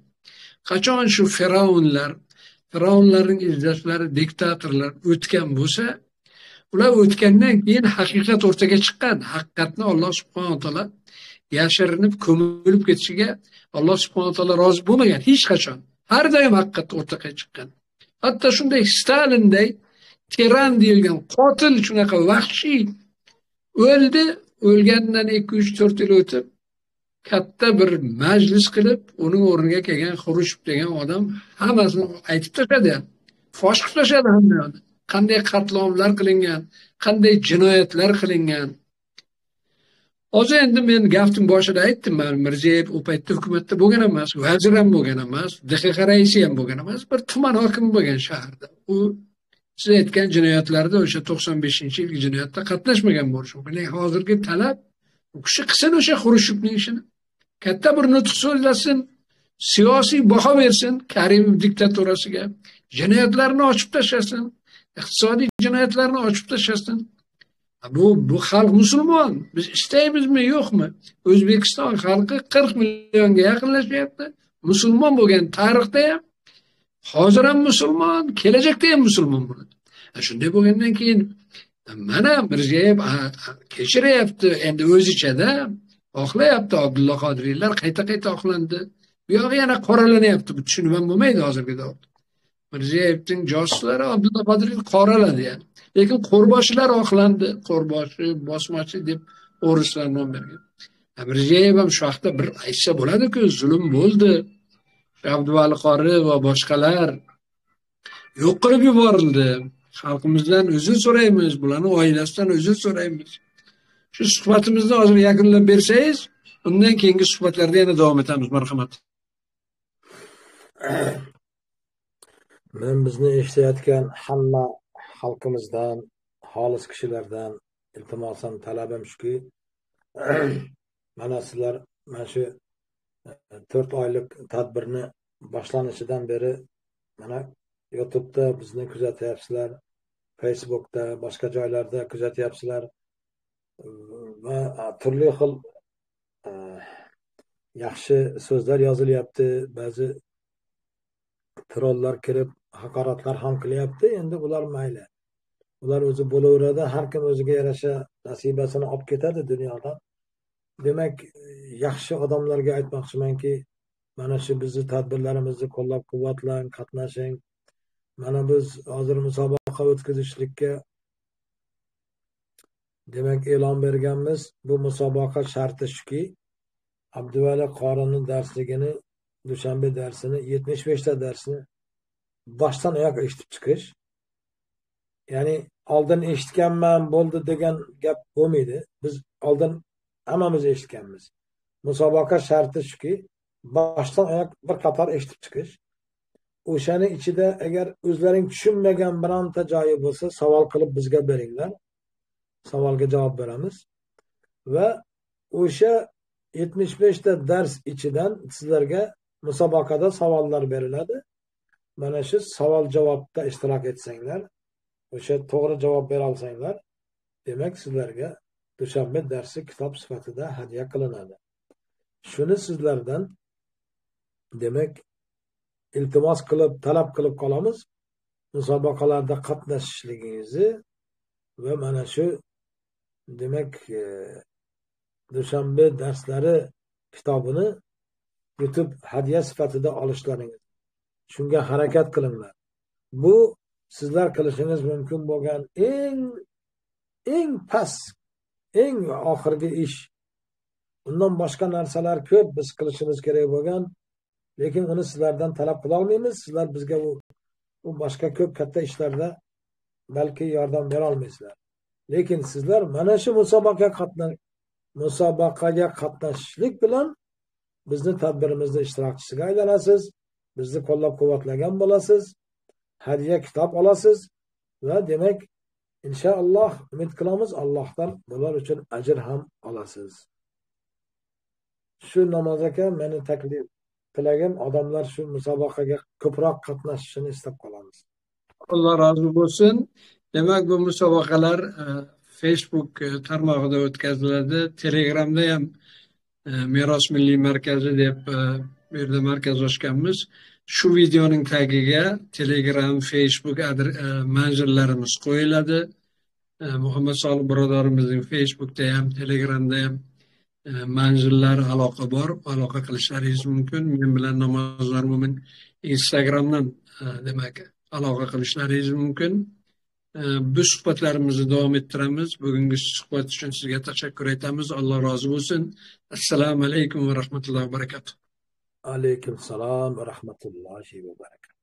Qachon shu fir'avnlarning izzatları, diktatorlar o'tgan bo'lsa, ular o'tgandan keyin haqiqat o'rtaga chiqqan. Haqiqatni Alloh subhanahu va taolo yashirinib ko'milib ketishiga Alloh subhanahu va taolo rozi bo'lmagan hech qachon. Har doim haqiqat o'rtaga chiqqan. Hatto shunday Stalinday tiran deyilgan qotil, shunaqa vahshiy o'ldi. O'lganidan 2-3-4 yil o'tib katta bir majlis qilib, uning o'rniga kelgan Xrushchev degan odam hammasini aytib tashladi, fosh qilib tashladi hammani. Qanday qatlomlar qilingan, qanday jinoyatlar qilingan. Hozir endi men gapning boshida aytdim, men Mirziyoyev u paytda hukumatda bo'lgan emas, vazir ham bo'lgan emas, DXX raisi ham bo'lgan emas, bir tuman hokimi bo'lgan shaharda. U siz aytgan jinoyatlarda o'sha 95-yilgi jinoyatda qatnashmagan bo'lishi mumkin. Lekin hozirgi talab u kishi qilsin o'sha Xrushchevning ishini. Katta bir nutq so'zlasin, siyosiy baho bersin Karimov diktaturasiga, jinoyatlarni ochib tashlasin, iqtisodiy jinoyatlarni ochib tashlasin. Bu xalq musulmon. Biz istaymizmi, yo'qmi? O'zbekiston xalqi 40 millionga yaqinlashyapti. Musulmon bo'lgan tarixda ham, hozir ham musulmon, kelajakda ham musulmon bo'ladi. Shunday bo'lgandan keyin mana Mirziyoyev kechiryapti, endi o'zichada oqlayapti. Abdulla Qodiriylar qayta-qayta oqlandi. Bu yog'i yana qoralanyapti. Bu tushunib ham bo'lmaydi hozirgi davrda. Mirziyoyevning josuslari Abdulla Qodiriy qoraladi yani. Lekin qo'rboshilar oqlandi. Qo'rboshi, bosmachi deb o'rislar nom bergan. Mirziyoyev ham shu haqda bir aytsa bo'ladi-ku, zulm bo'ldi. Abduvali qori va boshqalar yo'q qilib yuborildi. Xalqimizdan uzr so'raymiz, bularning oilasidan uzr so'raymiz. Shu suhbatimizni hozir yakunlab bersangiz, undan keyingi suhbatlarda yana davom etamiz, marhamat. Men bizni eshitayotgan hamma xalqimizdan, xolis kishilardan iltimosim, talabim shuki, mana sizlar mana shu 4 oylik tadbirni boshlanishidan beri mana YouTube'da bizni kuzatyapsizlar, Facebook'da, boshqa joylarda kuzatyapsizlar va turli xil yaxshi so'zlar yozilyapti, ba'zi trollar kirib haqoratlar ham qilyapti. Endi ular mayli. Ular o'zi bo'laveradi, har kim o'ziga yarasha nasibasini olib ketadi dunyodan. Demak, yaxshi odamlarga aytmoqchimanki, mana shu bizni tadbirlarimizni qo'llab-quvvatlang, qatnashing. Mana biz hozir musobaqa o'tkazishlikka demak e'lon berganmiz. Bu musobaqa sharti shuki, Abduvali qorining darsligini, dushanba darsini, 75 ta darsni boshdan oyoq eshitib chiqish. Ya'ni oldin eshitganman bo'ldi degan gap bo'lmaydi. Biz oldin hammamiz eshitganmiz. Musobaqa sharti shuki, boshdan oyoq bir qator eshitib chiqish. O'shani ichida agar o'zlaring tushunmagan bironta joyi bo'lsa, savol qilib bizga beringlar. Savolga javob beramiz. Va o'sha 75 ta dars ichidan sizlarga musobaqada savollar beriladi. Mana shu savol javobda ishtirok etsanglar, o'sha to'g'ri javob bera olsanglar, demak sizlarga dushanba darsi kitob sifatida hadya qilinadi. Shuni sizlardan demak iltimos qilib, talab qilib qolamiz, musobaqalarda qatnashishligingizni va mana shu demak dushanba darslari kitobini YouTube hadya sifatida olishlaringiz. Shunga harakat qilinglar. Bu sizlar qilishingiz mumkin bo'lgan eng past, eng oxirgi ish. Undan boshqa narsalar ko'p biz qilishimiz kerak bo'lgan, lekin uni sizlardan talab qila olmaymiz. Sizlar bizga u boshqa ko'p katta ishlarda balki yordam bera olmaysizlar. Lekin sizlar mana shu musobaqaga qatnashishlik bilan bizni tadbirimizda ishtirokchisiga aylanasiz, bizni qo'llab-quvvatlagan bo'lasiz, hadya kitob olasiz va demak inshaalloh umid qilamiz Allohdan bular uchun ajr ham olasiz. Shu namoz aka meni taklif tilagim, odamlar shu musobaqaga ko'proq qatnashishini istab qolamiz. Alloh rozi bo'lsin. Demak, bu musobaqalar Facebook tarmog'ida o'tkaziladi. Telegramda ham Meros Milliy Markazi deb bu yerda markaz ochganmiz. Shu videoning tagiga Telegram, Facebook manzillarimiz qo'yiladi. Muhammad Solih birodarimizning Facebookda ham, Telegramda ham manzillar aloqa bor, aloqa qilishlaringiz mumkin. Men bilan Namozlar Mo'min Instagramdan demak aloqa qilishlaringiz mumkin. Bu suhbatlarimizni davom ettiramiz. Bugungi suhbat uchun sizga tashakkur aytamiz. Alloh rozi bo'lsin. Assalomu alaykum va rahmatullohi va barakatuh. Alaykum salom va rahmatullohi va barakatuh.